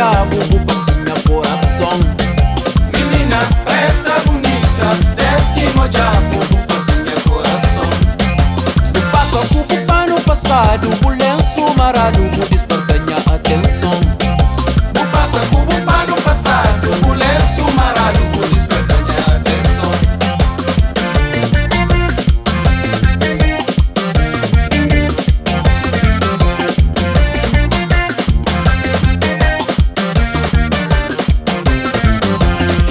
odjabu bu parti nha korason. Minina preta bunita, des ki N odjabu bu parti nha korason. Bu pasa ku bu panu pasadu, bu lensu maradu, bu disperta nha atenson. Bu pasa ku bu panu pasadu, bu lensu maradu, bu disperta nha atenson.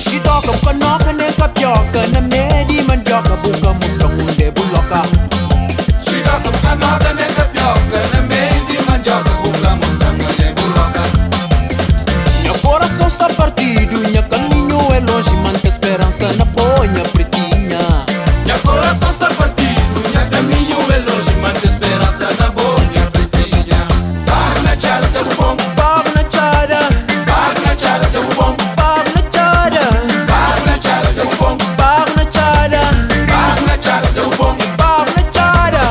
Xidoka bu ka noka nen kapioka, na mé di mandioka bu ka mostra-m unde bu loka. Xidoka bu ka noka nen kapioka, na mé di mandioka bu ka mostra-m unde bu loka. Nha korason sta partidu, nha kaminhu é lonji, mante speransa na bo, nha pretinha. Nha korason sta partidu, nha kaminhu é lonji, mante speransa na bo, nha pretinha. Baru na txada ta bu pon. Baru na txada. Baru na txada ta bu pon. Baru na txada. Baru na txada ta bu pon. Baru na txada. Baru na txada ta bu pon. Baru na txada.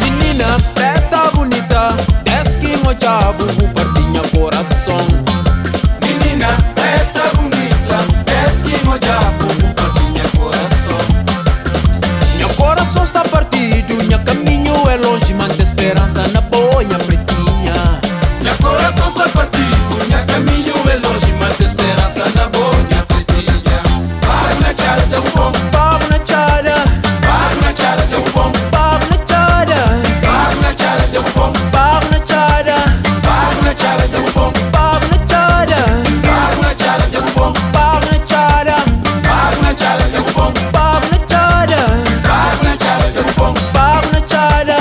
Minina preta bunita, des ki N odjabu bu parti nha korason. Minina preta bunita, des ki N odjabu bu parti nha korason. Nha korason sta partidu, nha kaminhu é lonji, mante speransa na bo, nha pretinha. Nha korason sta partidu, nha kaminhu é lonji, mante speransa na bo, nha pretinha. Baru na txada ta bu pon. Baru na txada. Baru na txada ta bu pon. Baru na txada. Baru na txada ta bu pon. Baru na txada. Baru na txada ta bu pon. Baru na txada. Baru na txada ta bu pon. Baru na txada. Baru na txada ta bu pon. Baru na txada. Baru na txada ta bu pon. Baru na txada.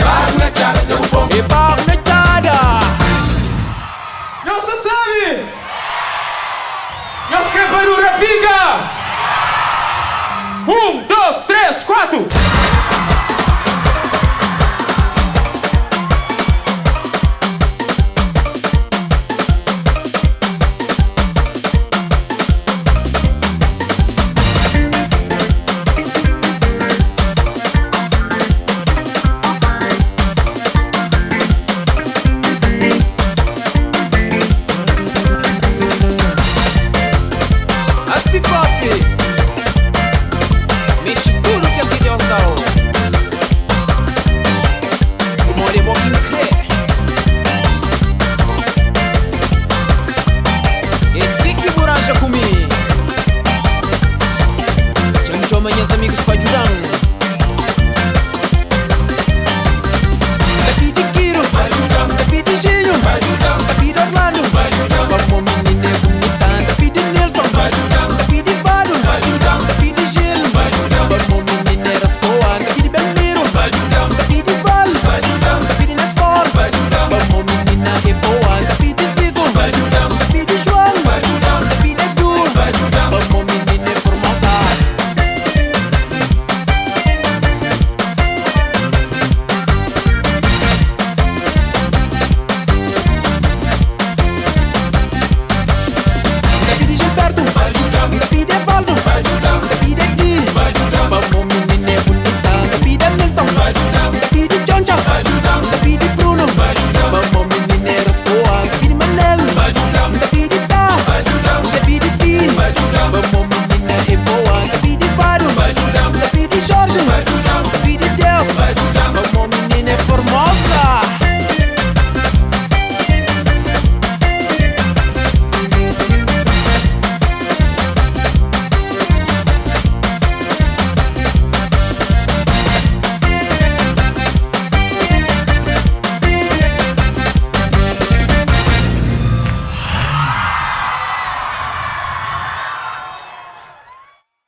Baru na txada ta bu pon. E baru na txada. Nhos ta sabe! Nhos kre pa nu rapika! 1, 2, 3, 4. Asi propi, mexe tudu kel ki Deus da-u. Pamodi é bo ki N krê. É ti ki bu ranja ku mi.